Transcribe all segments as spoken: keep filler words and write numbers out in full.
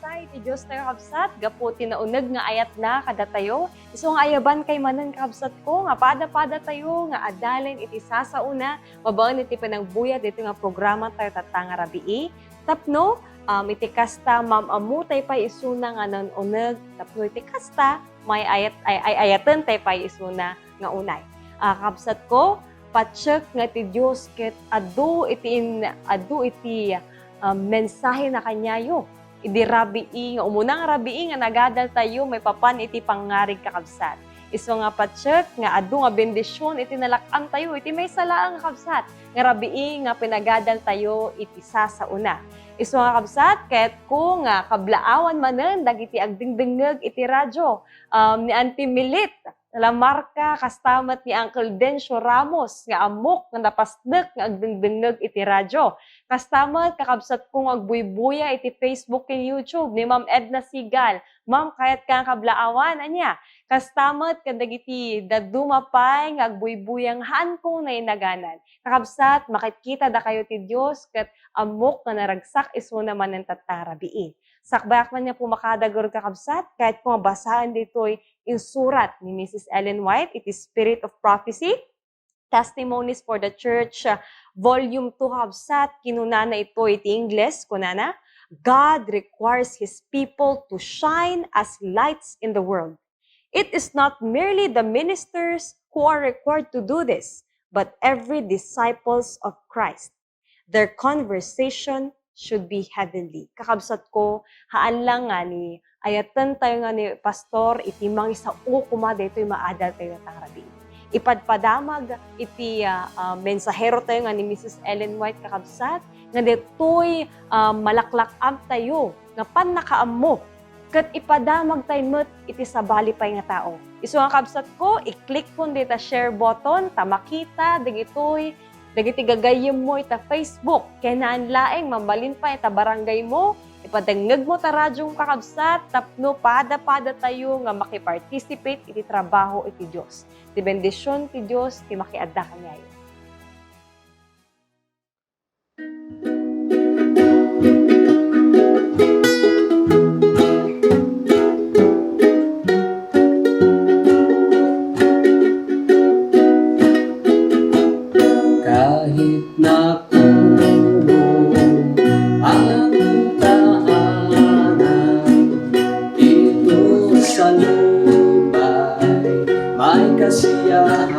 Tay ti Dios tayo, kabsat, gapu ti nauneg nga ayatna kadatayo. Isu nga ayabankay manen, kabsatko, nga pada-pada tayo nga adalen iti sasaona babaen iti panagbuya ditoy nga programa tayo tatta nga rabii. Tapno, um, iti kasta, maam-ammotay pay isuna nga naun-uneg, tapno iti kasta, may ayat-, ay, ay, ayatentay pay isuna nga unay. Ah, kabsatko, patiek nga ti Dios ket adu iti in-, adu iti, ah, mensahena kaniayo. Idi rabii nga, umuna nga rabii nga nagadaltayo maipapan iti pangngarig, kakabsat. Isu nga patiek nga adu nga bendision iti nalak-amtayo iti maysa laeng, kakabsat, nga rabii nga pinagadaltayo iti sasaona. Isu nga, kabsat, kayatko nga kablaawan manen dagiti agdengdengngeg iti radyo, um, ni Auntie Milit Lamarca, kasta met ni Uncle Dencio Ramos nga ammok nga napasdek nga agdengdengngeg iti radyo. Kasta met, kakabsatko nga agbuybuya iti Facebook ken YouTube, ni Ma'am Edna Sigal. Ma'am, kayatko nga kablaawan, ania? Kasta met kadagiti dadduma pay nga agbuybuya nga haanko nainaganan. Kakabsat, makitkita dakayo ti Dios ket ammok nga naragsak isuna manen tatta nga rabii. Sakbayak man nga pumakadagur, kakabsat, kayatko nga basaen ditoy insurat ni Missus Ellen White iti Spirit of Prophecy, Testimonies for the Church, uh, Volume two, kabsat. Kinunana ito iti Ingles, kunana, "God requires His people to shine as lights in the world. It is not merely the ministers who are required to do this, but every disciples of Christ. Their conversation should be heavenly." Kakabsatko, haan lang nga ni ayatentayo nga ni Pastor iti mangisao koma daytoy maadaltayo tatta nga rabii. Ipadpadamag iti, ah, ah, mensaherotayo nga ni Missus Ellen White, kakabsat, nga daytoy, ah, malaklak-amtayo nga pannakaammo ket ipadamagtayo met iti sabali pay nga tao. Isu nga, kabsatko, i-click pon dita share button ta makita dagitoy, dagiti gagayyemmo ita Facebook. Ken haan laeng, mabalin pay ita barangaymo, ipadengngegmo ta radyom, kakabsat, tapno pada-pada tayo nga makiparticipate iti trabaho iti Dios. Ti bendision ti Dios ti makiadda kaniayo. Kahit nakulong ang tahanan dito sa lupa'y may kasiyahan.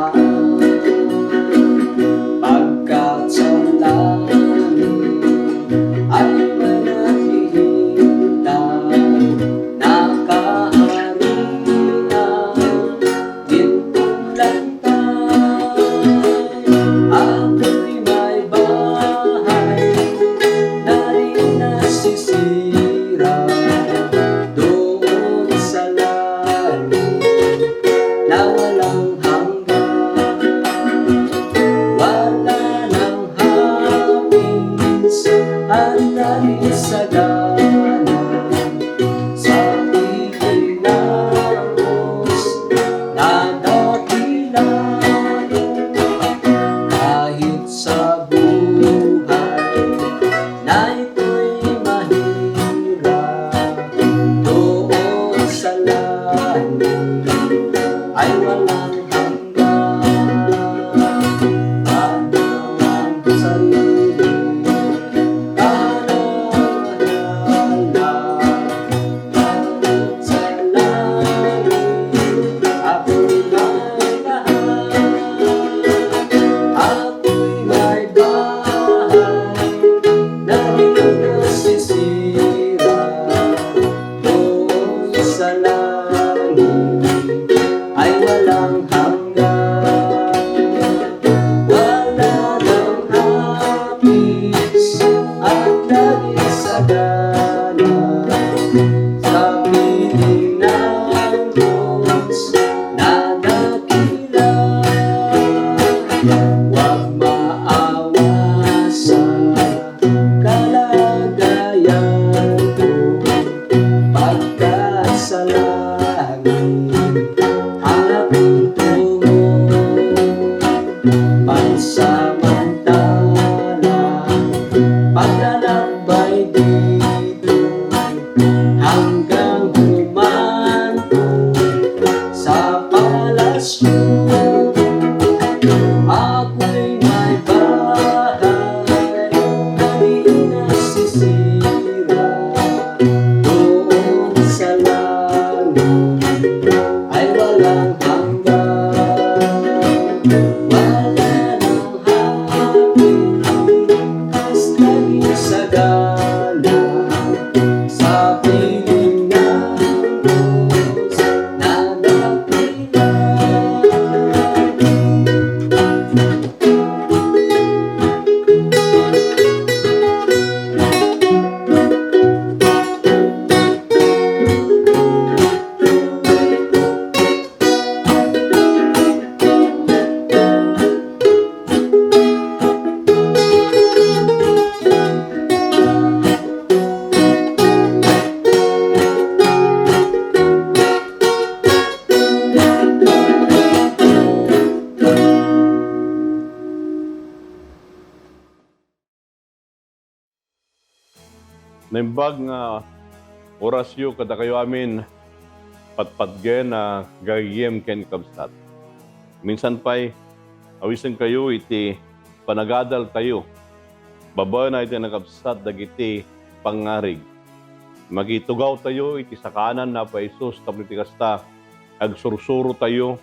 Naimbag nga orasyo kadakayo amin, patpatgen a gagayem ken kabsat. Minsan pay, awisenkayo iti panagadaltayo babaen a iti nakabsat dagiti pangngarig. Makitugawtayo iti sakanan ni Apo Jesus tapno iti kasta, agsursurotayo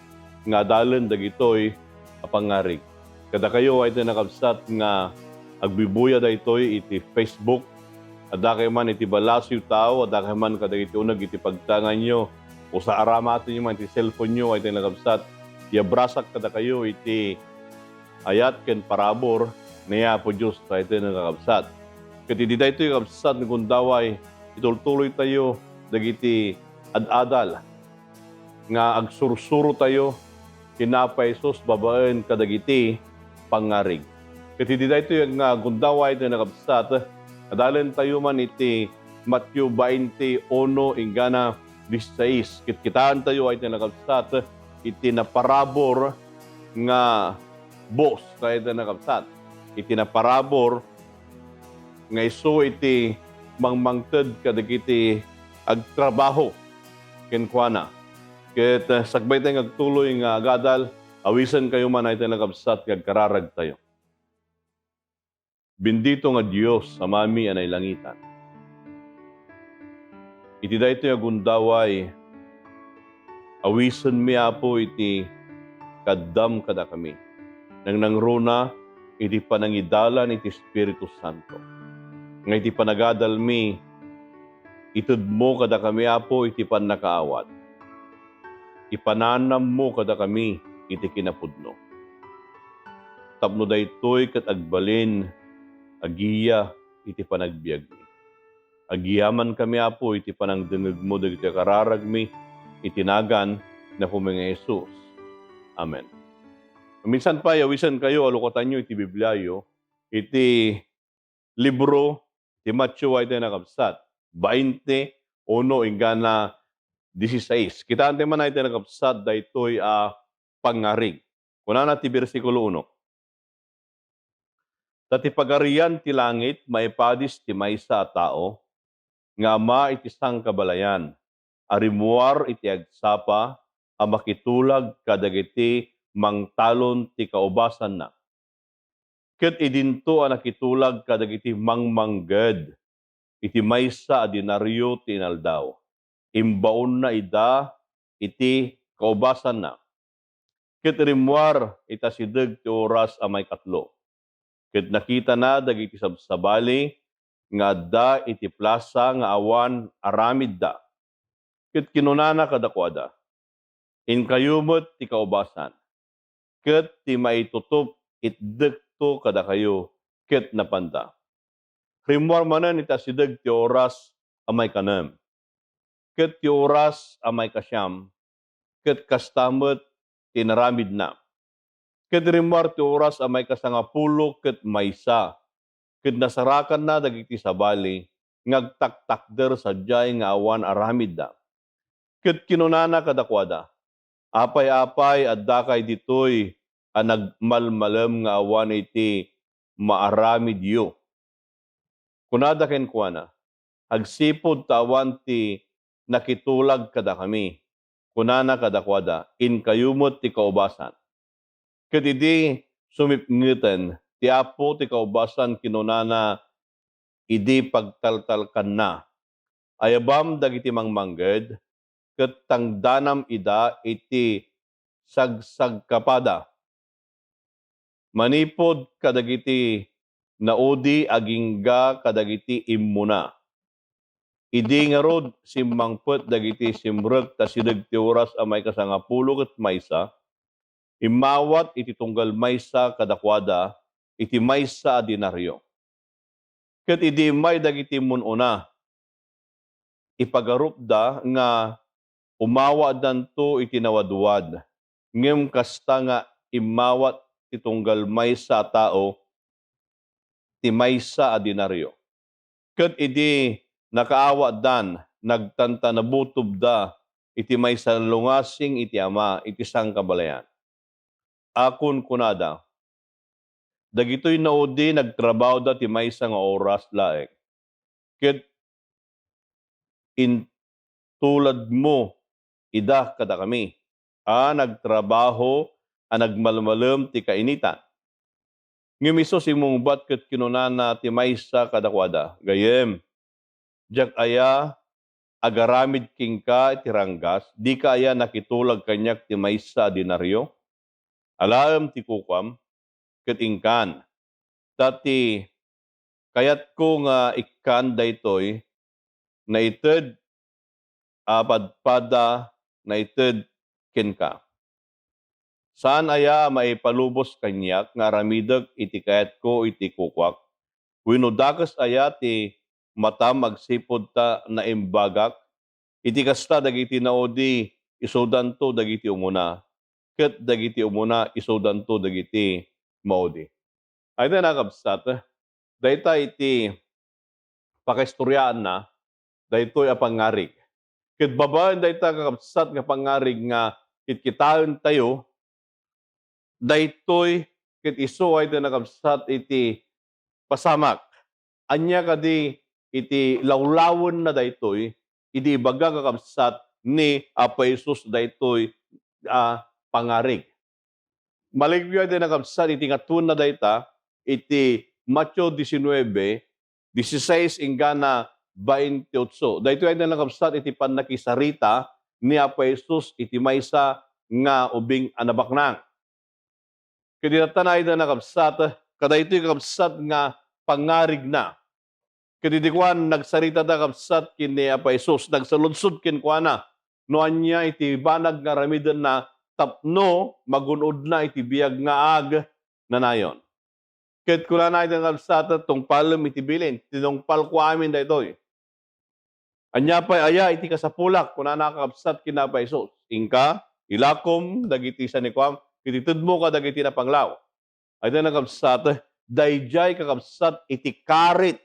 nga adalen dagitoy a pangngarig. Kadakayo a iti nakabsat nga agbibuya daytoy iti Facebook, adda kay man iti ballasiw tao, adda kay man kadagiti uneg iti pagtanganyo, o sa aramatenyo man iti cellphone-yo a iti nakabsat, iabrasak kadakayo iti ayat ken parabur ni Apo Dios a iti nakabsat. Ket iti daytoy kabsat nga gundaway, itultuloytayo dagiti ad-adal nga agsursurotayo ken ni Apo Jesus babaen kadagiti pangngarig. Ket iti daytoy nga gundaway iti nakabsat, adalentayo man iti Mateo bainte uno inggana dieciséis. Ket kitaentayo a iti nakabsat iti naparabur nga boss a iti nakabsat. Iti naparabur nga isu iti mangmangted kadagiti agtrabaho kenkuana. Ket, eh, sakbay tayo nga agtuloy nga agadal, awisenkayo man a iti nakabsat nga agkararagtayo. Bendito nga Dios, Amami a nailangitan. Iti daytoy a gundaway, awisenmi, Apo, iti kaaddam kadakami. Nangnangruna iti panangidalan iti Espiritu Santo. Nga iti panagadalmi, itedmo kadakami, Apo, iti pannakaawat. Ipananammo kadakami iti kinapudno. Tapno daytoy ket agbalin a giya iti panagbiagmi. Agyamankami, Apo, iti panangdengngegmo dagiti kararagmi iti nagan ni Apomi nga Jesus. Amen. Minsan pay, awisenkayo a lukatanyo iti Bibliayo, iti libro ti Mateo a iti nakabsat, bainte uno inggana dieciséis. Kitaentayo man a iti nakabsat daytoy a pangngarig. Kunana ti bersikulo uno, "Ta ti Pagarian ti langit maipadis ti maysa a tao nga ama iti sangkabalayan a rimmuar iti agsapa a makitulag kadagiti mangtalon ti kaubasanna. Ket idinto a nakitulag kadagiti mangmangged iti maysa a denario ti inaldaw, imbaonna ida iti kaubasanna. Ket rimmuar iti asideg ti oras a maikatlo, ket nakitana dagiti sabsabali nga adda iti plasa nga awan aramidda. Ket kinunana kadakuada, 'Inkayo met ti kaubasan, ket ti maitutup itdekto kadakayo.' Ket napanda. Rimmuar manen iti asideg ti oras a maikanem, ket ti oras a maikasiam, ket kasta met ti inaramidna. Ket rimmuar ti oras a maikasangapulo ket maysa, ket nasarakanna dagiti sabali nga agtaktakder sadiay nga awan aramidda. Ket kinunana kadakuada, 'Apay-apay addakay ditoy a nagmalmalem nga awan iti maaramidyo?' Kunada kenkuana, 'Agsipud ta awan ti nakitulag kadakami.' Kunana kadakuada, 'Inkayo met ti kaubasan.' Ket idi sumipngeten ti Apo ti kaubasan, kinunana idi pagtaltalkanna, 'Ayabam dagiti mangmangged, ket tangdanam ida iti sagsagkapada, manipud kadagiti naudi agingga kadagiti immuna. Idi ngarud, simmangpet dagiti simrek ta sideg ti oras a maikasangapulo ket maysa, immawat iti tunggal maysa kadakuada iti maysa a denario. Ket idi immay dagiti mun-una, ipagarupda nga umawatdanto iti nawadwad, ngem kasta nga immawat ti tunggal maysa a tao ti maysa a denario. Ket idi nakaawatdan, nagtantanabutobda iti maysa a lungasing iti Ama iti sangkabalayan. A kunkunada, dagitoy naudi nagtrabahoda ti maysa nga oras laeng, ket intuladmo ida kadakami a nagtrabaho a nagmalmalem ti kainitan. Ngem isu simmungbat ket kinunana ti maysa kadakuada, "Gayyem, diak aya agaramid kenka iti ranggas? Dika aya nakitulag kaniak ti maysa a denario? Alaem ti kukuam, ket inkan. Ta ti kayatko nga ikkan daytoy naited a padpada naited kenka. Saan aya a maipalubos kaniak nga aramidek iti kayatko iti kukuak? Wenno dakes aya ti matam agsipud ta naimbagak? Iti kasta, dagiti naudi isudanto dagiti umuna, ket dagiti umuna isudanto dagiti maudi." Ay, dayta, kakabsat, dayta iti pakaistoryaanna daytoy a pangngarig. Ket babaen dayta, kakabsat, nga pangngarig nga kitkitaentayo, daytoy ket isu ay ti nakabsat iti pasamak. Ania kadi iti lawlawenna daytoy idi ibaga, kakabsat, ni Apo Jesus daytoy a pangngarig? Malikyo iti nakabsat iti ngatoenna dayta iti Mateo diecinuebe, dieciséis inggana baintiotso. Daytoy iti nakabsat iti pannakisarita ni Apo Jesus iti maysa nga ubing a nabaknang. Ket itatta iti nakabsat, kadaytoy, kakabsat, nga pangngarigna. Ket idi kuan, nagsarita da, kakabsat, ken ni Apo Jesus, nagsaludsod kenkuana no ania iti banag nga aramidenna tapno magun-odna iti biag nga agnanayon. Ket kunana iti nakabsat, "Tungpalem iti bilin." Tinungpalko amin daytoy. "Ania pay aya iti kasapulak?" kunana, kakabsat, ken ni Apo Jesus. "Inka, ilakom dagiti sanikuam, ket itedmo kadagiti napanglaw." Ay, nakabsat, daydiay, kakabsat, iti karit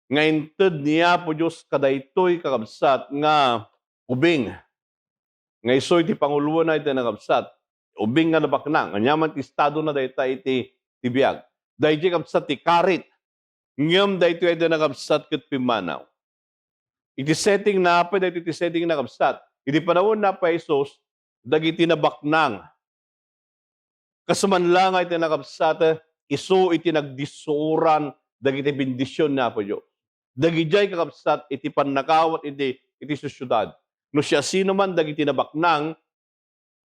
nga inted ni Apo Dios kadaytoy, kakabsat, nga ubing nga isu iti panguloenna iti nakabsat, ubing nga nabaknang. Ania man ti estadona dayta iti, iti biag? Daydiay, kabsat, ti karit. Ngem daytoy iti nakabsat ket pimmanaw. Iti setting na, apay daytoy iti setting na, kabsat? Iti panawen na, Apo Jesus, dagiti nabaknang. Kas man la nga iti nakabsat, isu iti nagdissuoran dagiti bendision ni Apo Dios. Dagidiay, kakabsat, iti pannakawat iti, iti sosiedad. No siasinoman dagiti nabaknang,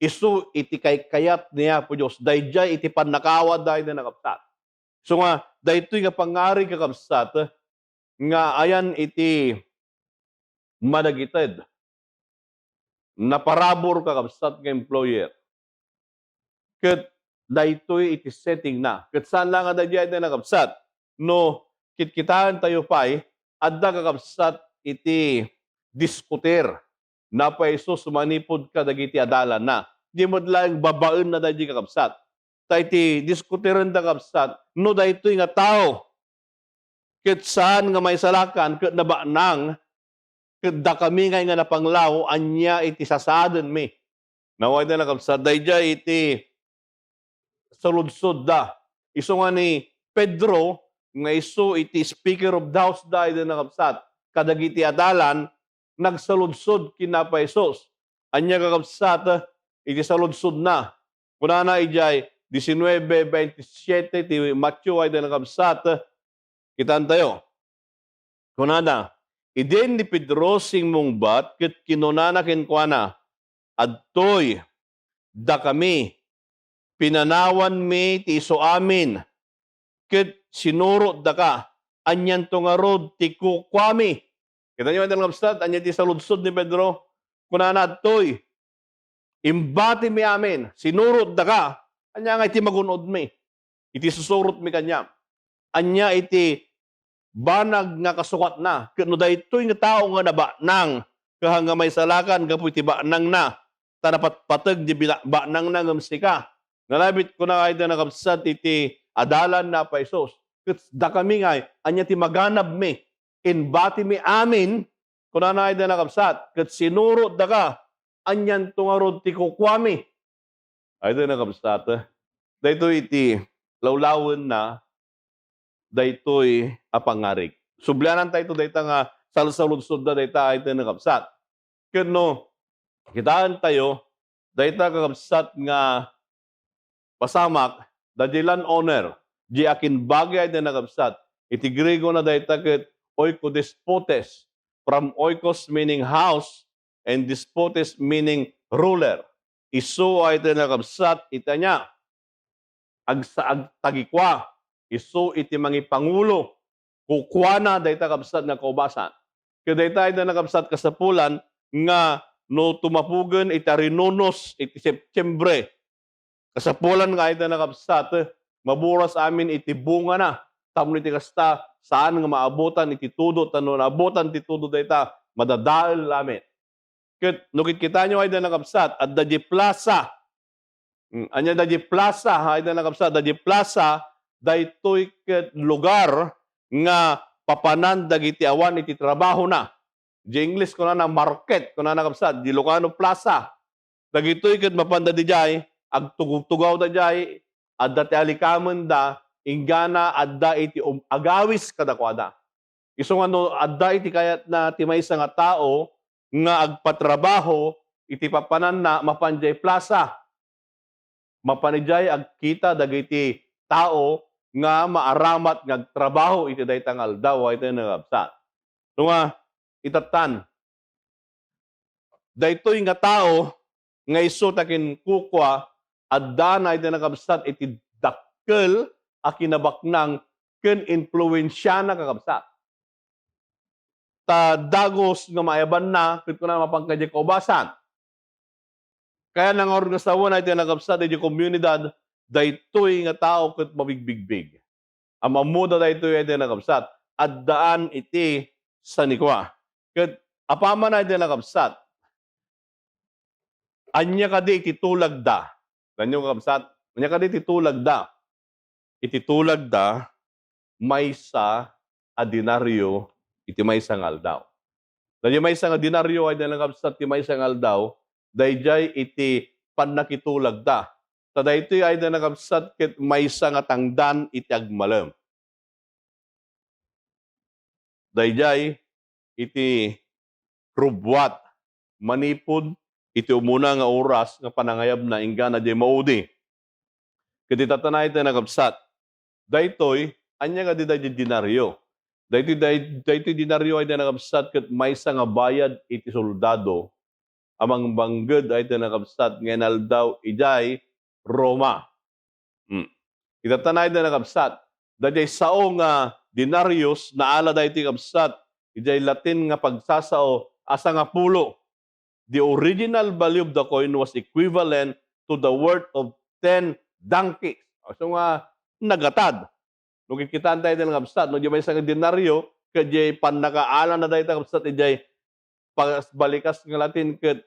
isu iti kaykayat ni Apo Dios. Daydiay iti pannakawatda iti nakabsat. So nga, daytoy nga pangngarig, kakabsat, nga ayan iti managited. Naparabur, kakabsat, nga employer. Ket daytoy iti setting na. Ket saan la nga daydiay iti nakabsat. No kitkitaentayo pay, adda, kakabsat, iti diskutir ni Apo Jesus manipud kadagiti adalanna. Di met laeng babaenna daydiay, kakabsat. Ta iti diskutirenda, kabsat, no daytoy nga tao ket saan nga maisalakan ket nabaknang, ket dakami ngay nga napanglaw, ania iti sasaadenmi? Nawa iti nakabsat, daydiay iti saludsodda. Isu nga ni Pedro nga isu iti speaker of the house da iti nakabsat kadagiti adalan, nagsaludsod ken Apo Jesus. Ania, kakabsat, iti saludsodna? Kunana idiay diecinuebe veintisiete ti Mateo, ay di nakabsat. Kitaentayo. Kunana, idin ni Pedro simmungbat ket kinunana kenkuana, "Adtoy dakami, pinanawanmi ti isuamin, ket sinurotdaka, anianto ngarud ti kukuami?" Kitaenyo, ay, kakabsat, ania ti saludsod ni Pedro? Kunana ditoy, "Imbatimi amin, sinurotdaka, ania ngay ti magun-odmi iti susurotmi kaniam? Ania iti banag nga kasukatna? Ket no daytoy nga tao nga nabaknang, ket nga maisalakan gapu iti baknangna, ta napatpateg ti bina-, baknangna ngem sika." Nalabit kuna, ay, kakabsat, iti adalan ni Apo Jesus, "Ket dakami ngay, ania ti maganabmi? Imbatimi amin," kunana, ay, kakabsat, "ket sinurotdaka, anianto ngarud ti kukuami?" Ay, kakabsat, daytoy iti lawlawenna daytoy a pangarig. Sublianan tayo dayta nga salsaludsodda dayta, ay, kakabsat. Ket no, kitaentayo, dayta, kakabsat, nga pasamak, daydi land owner, di akin bagi, ay, kakabsat. Iti Griego na dayta ket oikodespotes, from oikos meaning house, and despotes meaning ruler. Isu, ay, kakabsat, iti ania? Agsa-, agtagikua. Isu iti mangipangulo. Kukuana dayta, kabsat, nga kaubasan. Ket dayta, ay, kakabsat, kasapulan nga no tumapugen iti arinunos iti Septiembre, kasapulan nga, ay, kakabsat, maburas amin iti bungana. Tapno iti kasta, saan nga maabutan iti tudo, ta no naabutan ti tudo dayta, madadael amin. Ket no kitkitaenyo, ay, kakabsat, adda di plaza. Mm, ania daydi plaza, ay, kakabsat, daydi plaza, daytoy ket lugar nga papanan dagiti awan iti trabahona. Di English kunana market, kunana, kabsat, di Ilocano plaza. Dagitoy ket mapanda didiay, agtugtugawda diay, adda ti alikamenda, inggana adda iti um-, agawis kadakuada. Isu nga no adda iti kayatna ti maysa nga tao nga agpatrabaho iti papananna, mapan diay plaza. Mapan idiay agkita dagiti tao nga maaramat nga agtrabaho iti dayta nga aldaw, ay, kakabsat. Nga itattan, daytoy nga tao nga isu ta kinkukua, adda na, ay, kakabsat, iti dakkel a kinabaknang ken impluensiana, kakabsat. Ta dagus nga maayabanna, ket kuna mapan kadi kaubasan. Kayatna ngarud nga sawen, ay, kakabsat, iti komunidad, daytoy nga tao ket mabigbigbig. Am-ammoda daytoy, ay, kakabsat, addaan iti sanikua. Ket apaman, ay, kakabsat, ania kadi iti tulagda? Ania, kakabsat? Ania kadi iti tulagda? Iti tulagda, maysa a denario iti maysa nga aldaw. Daydiay maysa nga denario, ay, kakabsat, ti maysa nga aldaw, daydiay iti pannakitulagda. Ta daytoy, ay, kakabsat, ket maysa nga tangdan iti agmalem. Daydiay iti rubbuat manipud iti umuna nga oras nga panangayabna, inggana diay maudi. Ket itatta, ay, kakabsat, daytoy, ania kadi daydiay denario? Daytoy, day-, daytoy denario, ay, kakabsat, ket maysa nga bayad iti soldado a mangbangged, ay, kakabsat, nga inaldaw idiay Roma. Hmm. Itatta, ay, kakabsat, daydiay sao nga denarius, naala daytoy, kabsat, idiay Latin nga pagsasao a sangapulo. The original value of the coin was equivalent to the worth of ten donkeys. So nga, nagatad. No kitkitaentayo, ay, kakabsat, no, diay maysa nga denario, ket diay pannakaalanna dayta, kabsat, idiay pas-, balikas nga Latin ket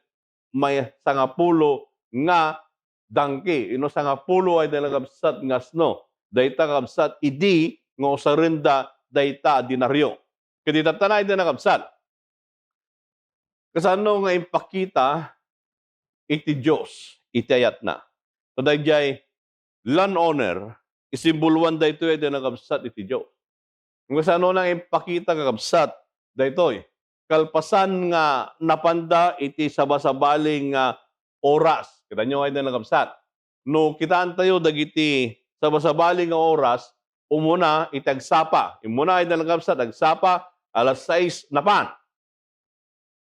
may sangapulo nga dangki. Ino sangapulo, ay, kakabsat, nga asno. Dayta, kabsat, idi nga usarenda dayta a denario. Ket itatta, ay, kakabsat, kasano nga impakita iti Dios iti ayatna? Ta daydiay land owner, isimboloan daytoy, ay, kakabsat, iti Dios. Kasano nga impakita, kakabsat, daytoy? Kalpasan nga napanda iti sabasabali nga oras. Kitaenyo, ay, kakabsat. No kitaentayo dagiti sabasabali nga oras, umuna iti agsapa. Immuna, ay, kakabsat, agsapa, alas sais napan.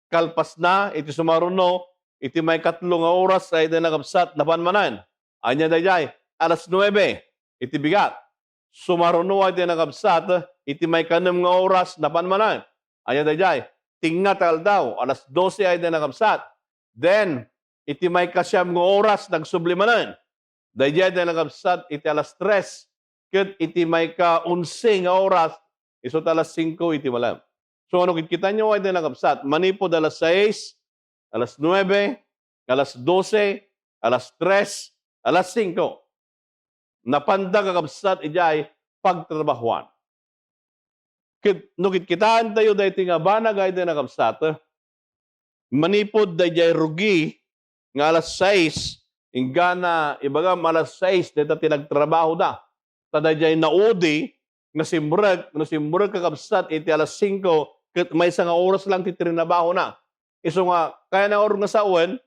Kalpasna, iti sumaruno, iti maikatlo nga oras, ay, kakabsat, napan manen. Ania daydiay? Alas nuebe, iti bigat. Sumaruno, ay, kakabsat, iti maikanem nga oras, napan manen. Ania daydiay? tengnga ti aldaw, alas dose ay di nakabsat. Then, iti maikasiam nga oras, nagsubli manen. Daydiay di nakabsat iti alas tres, ket iti maika-onse nga oras, isu ti alas singko iti malem. So, no kitkitaenyo ay di nakabsat, manipud alas sais, alas nuebe, alas dose, alas tres, alas singko. Napanda, kakabsat, idiay pagtrabahoan. Ket no kitkitaentayo daytoy nga banag ay di nakabsat, manipud daydiay rugi nga alas sais, inggana ibagam alas sais dayta ti nagtrabahoda. Ta daydiay naudi nga simrek, no simrek, kakabsat, iti alas singko, ket maysa nga oras lang ti trinabahona. Isu nga, kayatna nga sawen,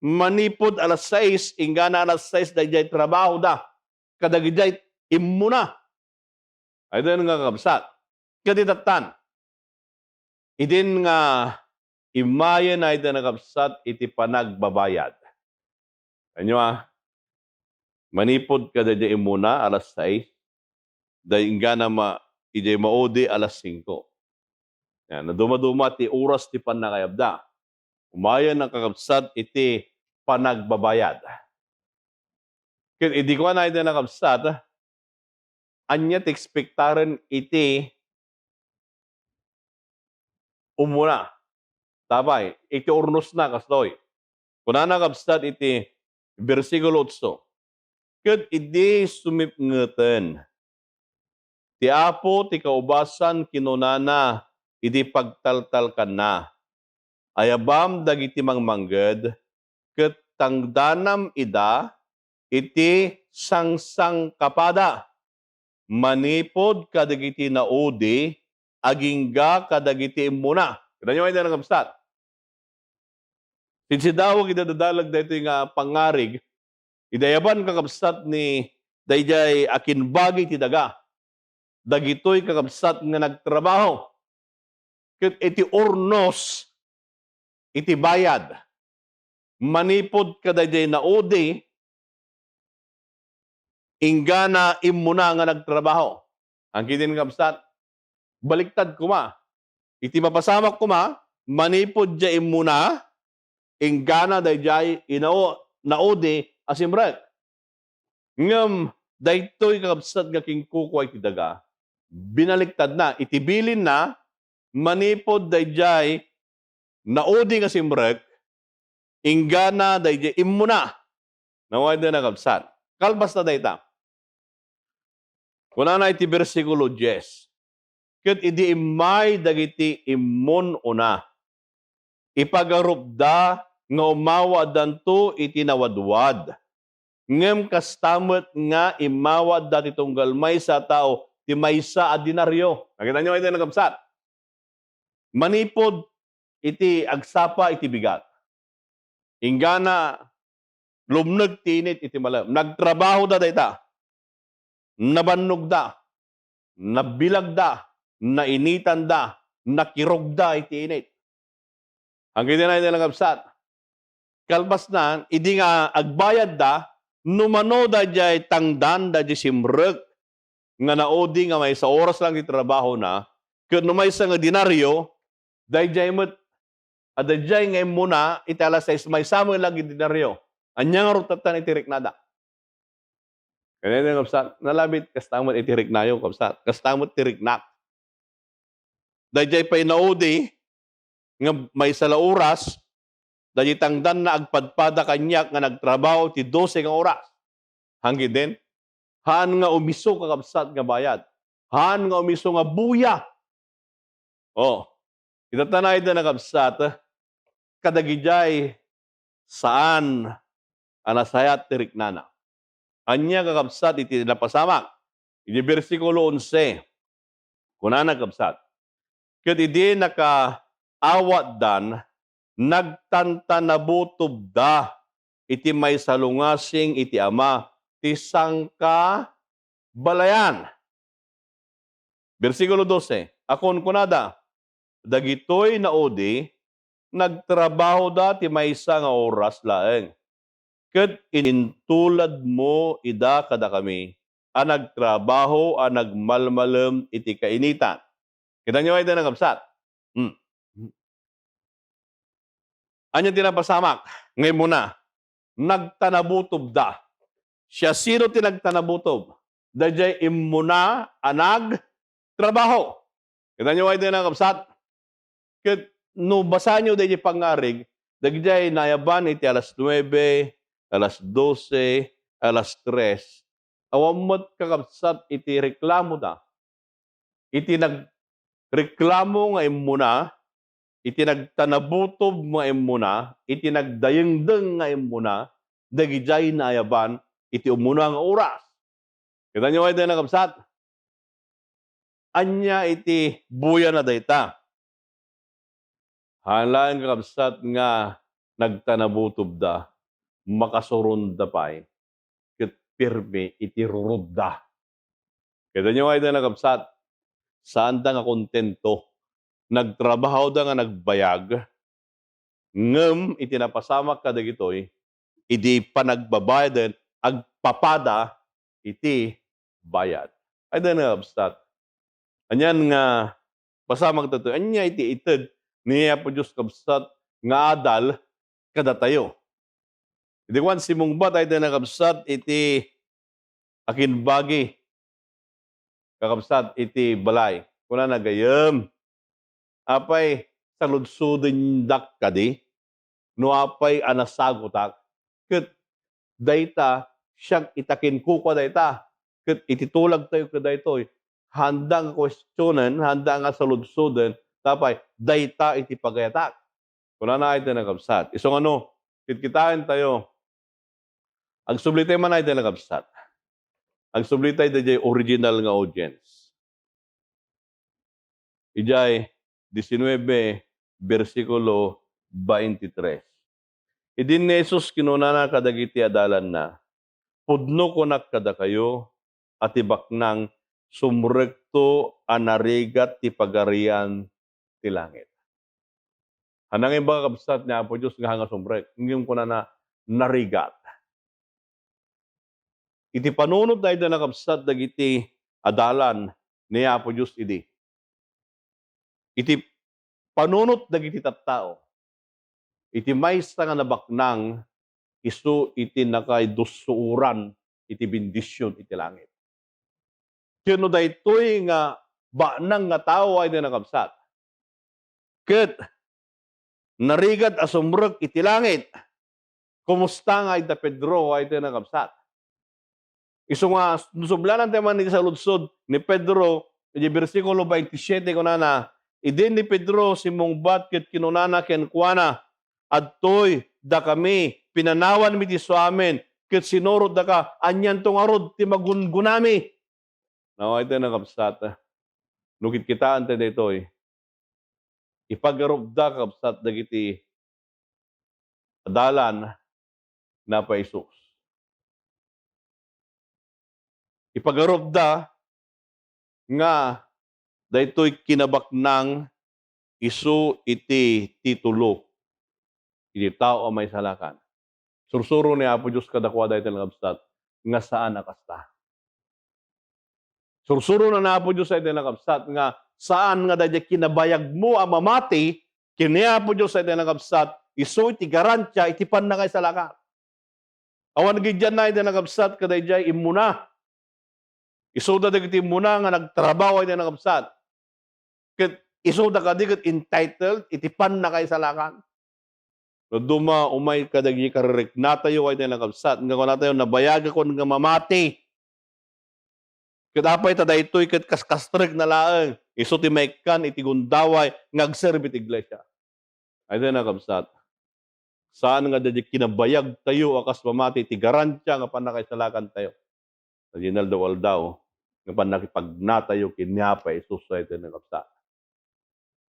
manipud alas sais, inggana alas sais daydiay trabahoda kadagidiay immuna. Ay, dayta nga, kakabsat. Ket itattan, idin nga immayen ay di nakabsat iti panagbabayad. Ania, ah, manipud kadagidiay immuna, alas sais, daydiay inggana ma-, idiay maudi, alas singko. Yan, nadumaduma ti oras ti pannakayabda. Umayen a, kakabsat, iti panagbabayad. Ket idi kuana ay di nakabsat, ania ti ekspektaren iti umuna? Tapay, iti urnosna, kastoy. Kunana, kabsat, iti bersikulo otso, "Ket idi sumipngeten ti Apo ti kaubasan, kinunana idi pagtaltalkanna, 'Ayabam dagiti mangmangged, ket tangdanam ida iti sangsangkapada manipud kadagiti naudi agingga kadagiti immuna.'" Kitaenyo ay di nakabsat. Sidsidawag iti dadalag daytoy nga pangngarig, idi ayaban, kakabsat, ni daydiay akimbagi ti daga. Dagitoy, kakabsat, nga nagtrabaho ket iti urnos iti bayad manipud kadaydiay naudi inggana immuna nga nagtrabaho. Angkidin, kabsat, baliktad koma. Iti mapasamak koma, manipud diay immuna, inggana daydiay inao-, naudi a simrek. Ngem daytoy, kakabsat, nga kinkukua iti daga, binaliktadna. Iti bilinna, manipud daydiay naudi nga simrek, inggana daydiay immuna. Nawaydena, kabsat. Kalpasna dayta, kunana iti bersikulo dies, "Ket idi immay dagiti immun-una, ipagarupda nga umawadanto iti nawadwad. Ngem kasta met nga imawadda ti tunggal maysa a tao ti maysa a denario." Nakitaenyo ay di nakabsat? Manipud iti agsapa iti bigat, inggana lumneg ti init iti malem. Nagtrabahoda dayta. Nabannogda, nabilagda, nainitanda, nakirogda iti init. Angkidin ay di nakabsat? Kalpasna, idi nga agbayadda, no mano daydiay tangdan daydiay simrek nga naudi nga maysa oras lang ti trabahona, ket no maysa nga denario, daydiay met a daydiay nga immuna iti alas sais, maysa met lang nga denario. Ania ngarud tattan iti riknada? Kaniana, kabsat, nalabit, kasta met iti riknayo, kabsat. Kasta met ti riknak. Daydiay pay naudi nga maysa la oras, daydiay tangdanna agpadpada kaniak nga nagtrabaho ti dose nga oras. Hanggit din, haan nga umisu, kakabsat, nga bayad. Haan nga umisu nga buya. Oh, itatta ay di nakabsat, kadagidiay saan a nasayat ti riknana. Ania, kakabsat, iti napasamak? Iti bersikulo onse, kunana, kabsat, "Ket idi nakaawatdan, nagtantanabutobda iti maysa lungasing iti Ama ti sangkabalayan." Bersikulo dose, a kunkunada, "Dagitoy naudi, nagtrabahoda ti maysa nga oras laeng, ket intuladmo ida kadakami a nagtrabaho a nagmalmalem iti kainitan." Kitaenyo ay di nakabsat? Hmm. Ania ti napasamak nga immuna? Nagtanabutobda. Siasino ti nagtanabutob? Daydiay immuna a nagtrabaho. Kitaenyo, ay, kakabsat? Ket no basaenyo daydiay pangngarig, dagdiay naayaban iti alas nuebe, alas dose, alas tres, awan met, kakabsat, iti reklamoda. Iti nagreklamo nga immuna, iti nagtanabutob nga immuna, iti nagdayengdeng nga immuna, dagdiay naayaban iti umuna nga oras. Kitaenyo, ay, kakabsat? Ania iti buyana dayta? Haan laeng, kakabsat, nga nagtanabutobda, makasuronda pay, ket pirmi iti rurubda. Kitaenyo, ay, kakabsat, saanda nga kontento. Nagtrabahoda nga nagbayag, ngem iti napasamak kadagitoy, idi panagbabayaden, agpapada iti bayad. Ay, kakabsat. Anian nga pasamak daytoy? Ania iti ited ni Apo Dios, kabsat, nga adal kadatayo? Idi kuan, simungbat, ay, kakabsat, iti akinbagi, kakabsat, iti balay. Kunana, gayyem, apay saludsodendak kadi no apay a nasagutak? Ket dayta, siak ita kinkukua dayta. Ket iti tulagtayo kadaytoy, haanda nga kuestionen, haanda nga saludsoden, tapay dayta iti pagayatak. Kunana, ay, kakabsat. Isu nga no, kitkitaentayo, agsubli tayo man, ay, kakabsat. Agsubli tayo daydiay original nga audience. Idiay diecinuebe, bersikulo veintitrés. Idi ni Jesus, kinunana kadagiti adalanna, "Pudno kunak kadakayo a ti baknang sumrekto a narigat ti Pagarian ti langit." Haan nga imbag, kabsat, ni Apo Dios nga haan nga sumrek, ngem kunana, narigat. Iti panunot dayta, kakabsat, dagiti adalan ni Apo Dios idi. Iti panunot dagiti tattao, iti maysa nga nabaknang, isu iti nakaidussuoran iti bendision iti langit. Ket no daytoy nga baknang nga tao, ay, kakabsat, ket narigat a sumrek iti langit, kumusta nga adda Pedro, ay, kakabsat? Isu nga, no sublanantayo man iti saludsod ni Pedro, iti bersikulo veintisiete, kunana, "Idi ni Pedro simmungbat ket kinunana kenkuana, 'Adtoy dakami, pinanawanmi ti isuamin, ket sinurotdaka, anianto ngarud ti magungunami?'" Now, ay, kakabsat, no kitkitaentayo daytoy, ipagarupda, kakabsat, dagiti adalan ni Apo Jesus. Ipagarupda nga daytoy kinabaknang isu iti titulo iti tao a maisalakan. Sursuro ni Apo Dios kadakuada, ay, kakabsat, nga saan a kasta. Sursurona ni Apo Dios, ay, kakabsat, nga saan nga daydiay kinabayagmo a mamati ken ni Apo Dios, ay, kakabsat, isu iti garantia iti pannakaisalakan. Awan giddianna, ay, kakabsat, kadaydiay immuna. Isuda dagiti immuna nga nagtrabaho, ay, kakabsat. Ket isuda kadi ket entitled iti pannakaisalakan. No duma, umay kadagiti kaririknatayo, ay, kakabsat, nga kunatayo, "Nabayagakon nga mamati." Ket apay ta daytoy ket kaskastrekna laeng? Isu ti maikkan iti gundaway nga agserbi ti iglesia. Ay, kakabsat, saan nga daydiay kinabayagtayo a kas mamati ti garantia nga pannakaisalakantayo. Daydiay nga aldaw-aldaw nga pannakipagnatayo ken ni Apo Jesus, ay, kakabsat.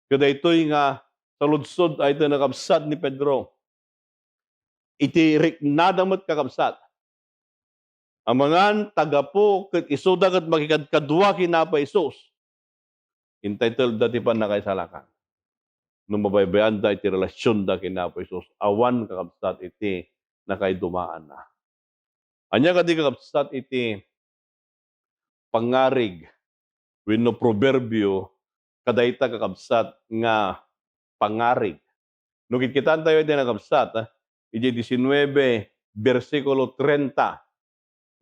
Kadaytoy nga saludsod, ay, kakabsat, ni Pedro. Iti riknada met, kakabsat, amangan ta gapu ket isuda ket makikadkadua ken ni Apo Jesus, entitled da ti pannakaisalakan. No mabaybayanna iti relasionda ken ni Apo Jesus, awan, kakabsat, iti nakaidumaanna. Ania kadi, kakabsat, iti pangngarig wenno proberbio kadayta, kakabsat, nga pangngarig? No kikitaentayo iti nakabsat, ah, iti diecinueve, bersikulo treinta,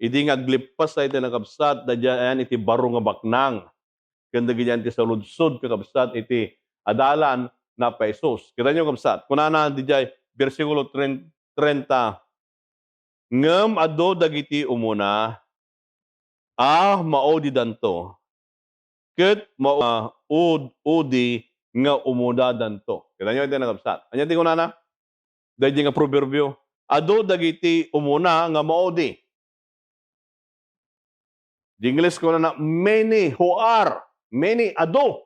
idi nga aglippas daytoy nakabsat, daydiay ayan iti baro nga baknang ken dagiti ayan ti saludsod, kakabsat, iti adalan ni Apo Jesus. Kitaenyo, kabsat, kunana daydiay bersikulo treinta, "Ngem adu dagiti umuna a maudidanto, ket maud-udi nga umunadanto." Kitaenyo daytoy nakabsat. Ania ti kunana? Daydiay nga proverbio, "Adu dagiti umuna nga maudi." Di Ingles kunana, "Many who are," many, adu.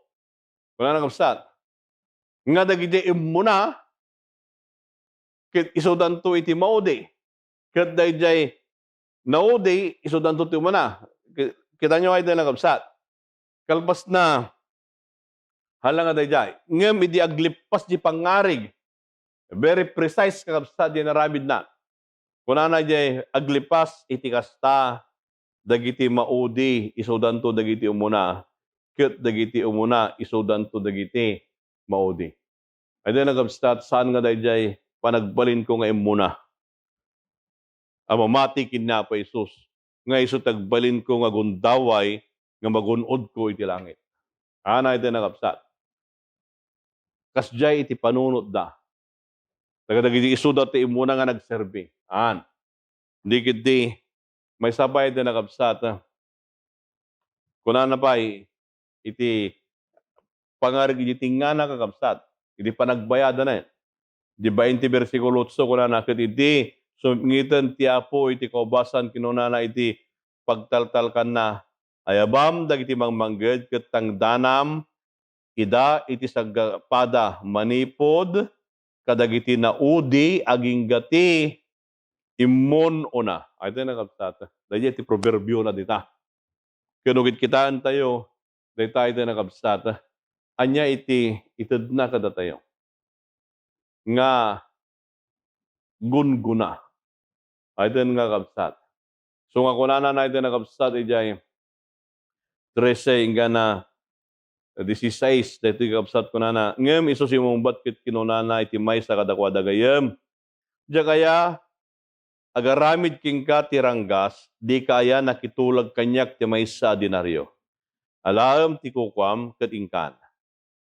Kunana, kabsat, nga dagiti immuna, ket isudanto iti maudi. Ket daydiay naudi, isudanto ti umuna. Ki-, kitaenyo daytoy nakabsat. Kalpasna, hala nga daydiay. Ngem idi aglippas ti pangngarig, very precise, kakabsat, ti inaramidna. Kunana daydiay, "Aglippas iti kasta, dagiti maudi isudanto dagiti umuna, ket dagiti umuna isudanto dagiti maudi." Daydiay nakabsat, saan nga daydiay panagbalinko nga immuna a mamati ken ni Apo Jesus, nga isu ti agbalinko nga gundaway nga magun-odko iti langit. Ania daydiay nakabsat? Kasdiay iti panunotda. Dagiti isuda ti immuna nga nagserbi. Haan. Di ketdi, maysa pay daydiay nakabsat, ah. Kunana pay, iti pangngarig idi tingngana, kakabsat, idi panagbayadana, eh. Di bainte bersikulo otso, kunana, "Ket idi sumipngiten ti Apo iti kaubasan, kinunana iti pagtaltalkanna, 'Ayabam dagiti mangmangged ket tangdanam ida iti saggapada manipud kadagiti naudi agingga ti immun-una.'" Daytoy nakabsat. Daydiay ti proverbiona dita. Ken no kitkitaentayo, dayta daytoy nakabsat, ania iti itedna kadatayo nga gunggona? Daytoy nga kabsat. So nga kunana daytoy nakabsat, idiay trese inggana dieciséis, daytoy kabsat kunana, "Ngem isu simmungbat ket kinunana iti maysa kadakuada, 'Gayyem, diak aya agaramid kenka ti ranggas, dika aya nakitulag kaniak ti maysa a denario? Alaem ti kukuam ket inkan.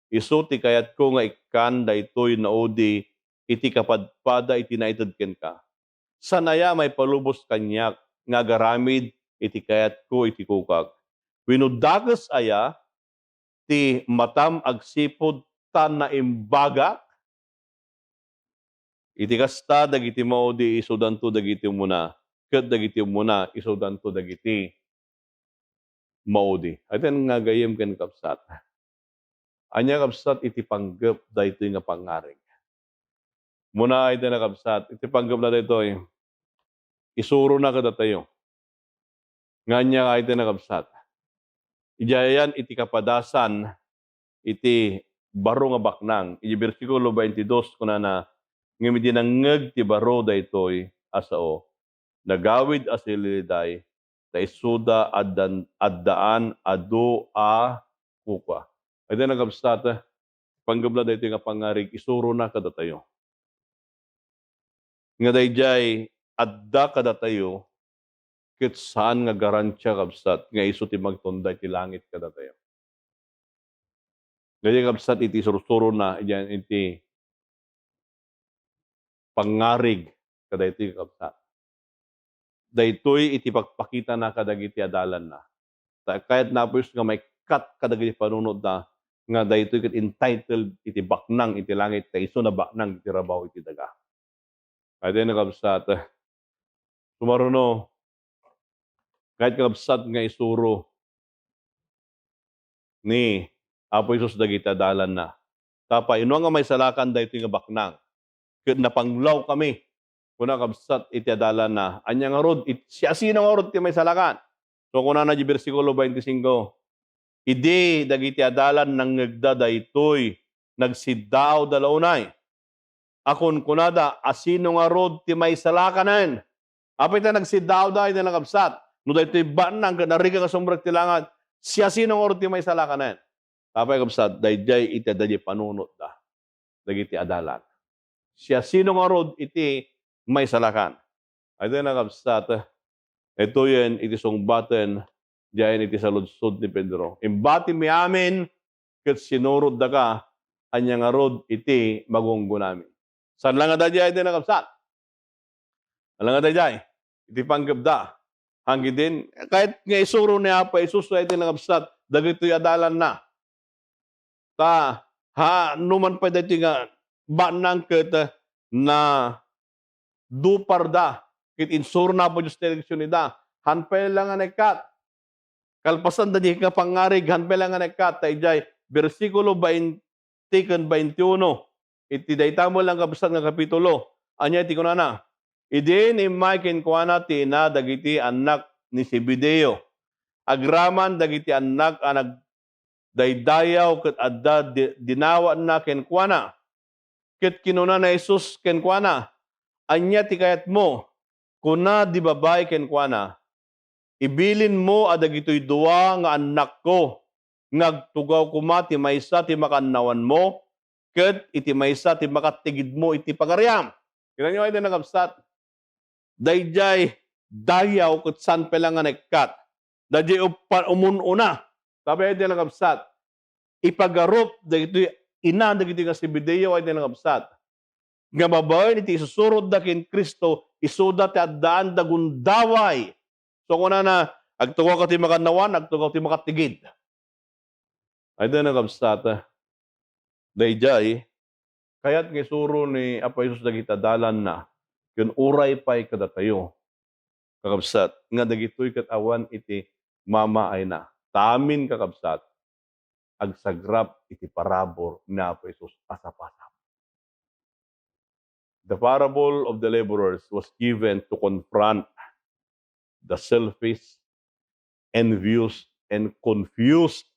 Isu ti kayatko nga ikkan daytoy naudi iti kapadpada iti naited kenka. Saan aya a maipalubos kaniak nga agaramid iti kayatko iti kukak? Wenno dakes aya ti matam agsipud ta naimbagak?' Iti kasta, dagiti maudi isudanto dagiti umuna, ket dagiti umuna isudanto dagiti maudi." Daytoy nga gayyem ken kabsat. Ania, kabsat, iti panggep daytoy nga pangngarig? Umuna, daytoy nga kabsat, iti panggepna daytoy, isurona kadatayo. Nga ania, daytoy nga kabsat? Idiay ayan iti kapadasan iti baro nga baknang. Iti bersikulo twenty-two, kunana, "Ngem idi nangngeg ti baro daytoy a sao, nagawid a sililiday, ta isuda addan-, addaan adu a kukua." Daytoy nga kabsat, panggepna daytoy nga pangngarig, isurona kadatayo. Nga daydiay adda kadatayo, ket saan nga garantia, kabsat, nga isu ti magtunda iti langit kadatayo. Daydiay, kabsat, iti sursurona, idiay iti pangngarig kadaytoy, kabsat. Daytoy iti pagpakitana kadagiti adalanna. Ta kayat ni Apo Dios nga maikkat kadagiti panunotda nga daytoy ket entitled iti baknang iti langit, ta isu a baknang iti rabaw iti daga. Daytoy nga kabsat, sumaruno, kayat nga kabsat nga isuro ni Apo Jesus dagiti adalanna. Tapay, "Inno nga maisalakan daytoy nga baknang, ket napanglawkami," kuna, kabsat, iti adalanna. Ania ngarud, it-, siasino ngarud ti maisalakan? So, kunana iti bersikulo twenty-five, "Idi dagiti adalan nangngegda daytoy, nagsiddaawda la unay a kunkunada, 'Asino ngarud ti maisalakanen?'" Apay ta nagsiddaawda iti nakabsat? No daytoy baknang ket narigat nga sumrek ti langit, siasino ngarud ti maisalakanen? Apay, kabsat, daydiay iti adda iti panunotda dagiti adalan. Siasino ngarud iti maisalakan? Ay, dayta, kakabsat, itoyen iti sungbaten, diay iti saludsod ni Pedro. Imbatimi amin ket sinuroddaka, ania ngarud iti magunggonami? Saan la nga daydiay, dayta, kakabsat? Ala nga daydiay, iti panggepda. Hanggidin, kayat nga isuro ni Apo Jesus, dayta, kakabsat, dagitoy adalanna. Ta, ha, numan pay daytoy nga banang ket, eh, naduparda, ket insuro ni Apo Dios ti eleksyon ida. Han pay la nga naikkat. Kalpasan daydiay nga pangngarig, han pay la nga naikkat, ta idiay bersikulo bainte ken bainte uno, iti dayta met lang, kakabsat, nga kapitulo. Ania iti kunana? Idin immay kenkuana ti ina dagiti annak ni Zebedeo. Agraman dagiti annak a nagdaydayaw ket adda di-, dinawaanna kenkuana. Ket kinuna ni Jesus kenkuana, "Ania ti kayatmo?" Kuna di babai kenkuana, "Ibilinmo a dagitoy dua nga annakko nga agtugaw koma ti maysa ti makannawanmo ket iti maysa ti makattigidmo iti pagariam." Kitaenyo, dayta, kakabsat, daydiay dayaw ket saan pay la nga naikkat. Daydiay uppa-, umun-una. Tapno, dayta, kakabsat, ipagarup dagitoy ina dagitoy nga Zebedeo, dayta, kakabsat, nga babaen iti isusurotda ken Cristo, isuda ti addaanda gundaway. So, kunana, "Agtugawka ti makannawan, agtugaw ti makattigid." Ay, dayta, kakabsat, daydiay, kayat nga isuro ni Apo Jesus dagiti adalanna, ken uray pay kadatayo, kakabsat, nga dagitoy ket awan iti mamaayna. Ta amin, kakabsat, agsagrap iti parabur ni Apo Jesus a sapasap. The parable of the laborers was given to confront the selfish, envious, and confused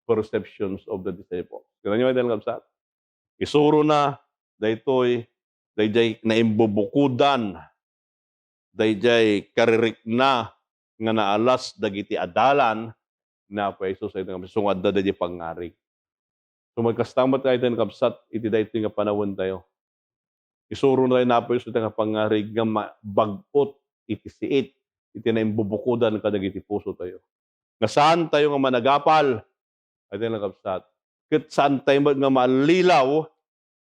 perceptions of the disciples. Kitaenyo, dayta, kakabsat? Isurona daytoy, daydiay naimbubukodan, daydiay karirikna nga naalas dagiti adalan ni Apo Jesus, dayta, kakabsat, nga adda daydiay pangngarig. So, kasta met, dayta, kakabsat, iti daytoy nga panawentayo. Isurona tayo ni Apo Jesus dayta nga pangngarig nga mabag-ot iti siit, iti naimbubukodan kadagiti pusotayo. Nga saantayo nga managapal, dayta, kakabsat, ket saantayo met nga maallilaw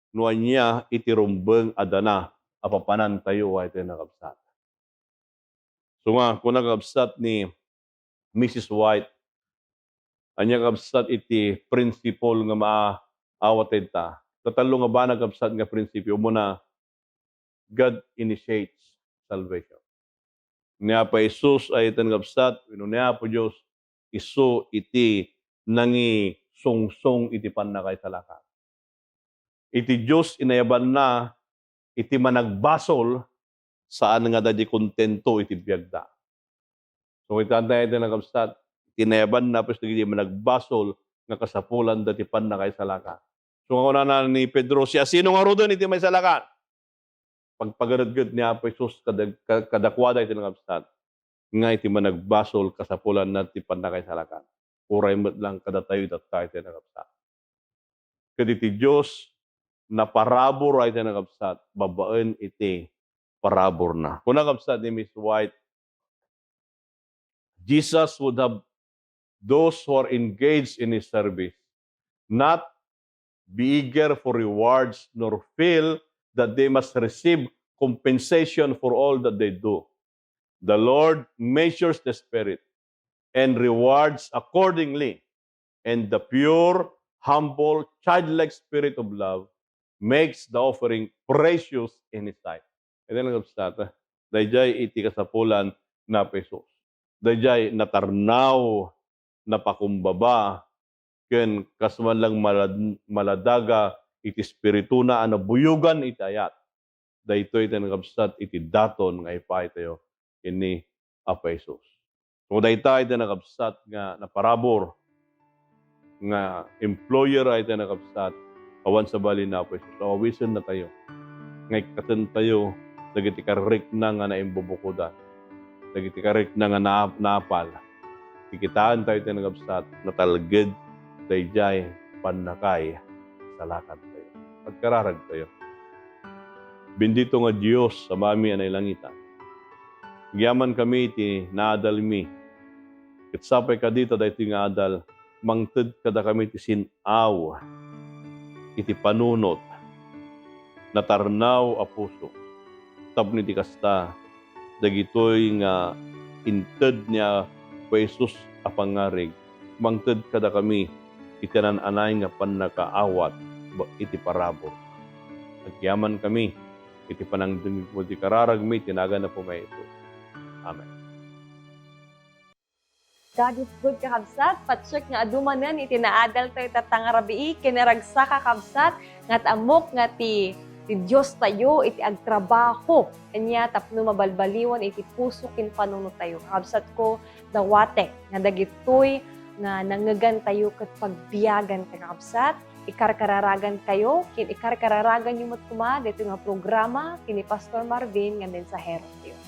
no ania iti rumbeng a dana a papanantayo, dayta, kakabsat. So nga, kuna, kakabsat, ni Missus White, ania, kakabsat, iti principle nga maawaten ta? Tatallo nga banag, kakabsat, nga prinsipio. Umuna, God initiates salvation. Ni Apo Jesus, dayta, kakabsat, wenno ni Apo Dios, isu iti nangisungsong iti pannakaisalakan. Iti Dios, inayabanna iti managbasol, saan nga daydiay kontento iti biagda. So, ita, dayta, kakabsat, iti inayabanna, pues, dagiti managbasol nga kasapulanda ti pannakaisalakan. So, nga kunana ni Pedro, "Siasino ngaruden iti maisalakan?" Pagpagaretget ni Apo Jesus kada-, ka-, kadakuada, dayta, kakabsat, nga iti managbasol, kasapulanna ti pannakaisalakan. Uray met lang kadatayo tatta, dayta, kakabsat. Ket iti Dios, naparabur, dayta, kakabsat, babaen iti paraburna. Kuna, kakabsat, ni Miss White, Jesus would have those who are engaged in his service not be eager for rewards nor feel that they must receive compensation for all that they do. The Lord measures the spirit and rewards accordingly. And the pure, humble, childlike spirit of love makes the offering precious in His sight. Iti, kakabsat, daydiay iti kasapulan ni Apo Jesus. Daydiay natarnaw, napakumbaba, ken kas man lang malad-, maladaga iti espirituna a nabuyogan iti ayat. Daytoy ti nakabsat iti daton nga ipaaytayo ken ni Apo Jesus. So, dayta iti nakabsat nga naparabur nga employer iti nakabsat, awan sabali ni Apo Jesus. Awisennatayo nga ikkatentayo dagiti karrikna nga naimbubukodan, dagiti karrikna nga naap-, naapal. Ti kitaentayo iti nakabsat, natalged daydiay pannakaisalakantayo. Agkararagtayo. Bendito nga Dios, Amami a nailangitan. Agyamankami iti naadalmi. Ket sapay kadi ta daytoy nga adal, mangted kadakami ti sin-aw iti panunot, natarnaw a puso. Tapno iti kasta, dagitoy nga inted ni Apo Jesus a pangngarig, mangted kadakami iti naan-anay nga pannakaawat ba-, iti parabur. Agyamankami iti panangdengngegmo ti kararagmi iti nagan Apo mi a Jesus. Amen. God is good, kakabsat. Patsek nga adu manen iti naadal tayo tatta nga rabii, ken naragsak, kakabsat, nga ammok nga ti, ti Dios tayo iti agtrabaho kaniak tapno mabalbaliwan iti puso ken panunot tayo. Kakabsat ko, dawatek nga dagitoy nga nangngegan tayo ket pagbiagan ta, kakabsat. Ikarkararagan tayo, ken ikarkararagan yo met koma daytoy nga programa ken ni Pastor Marvin nga mensahero tayo.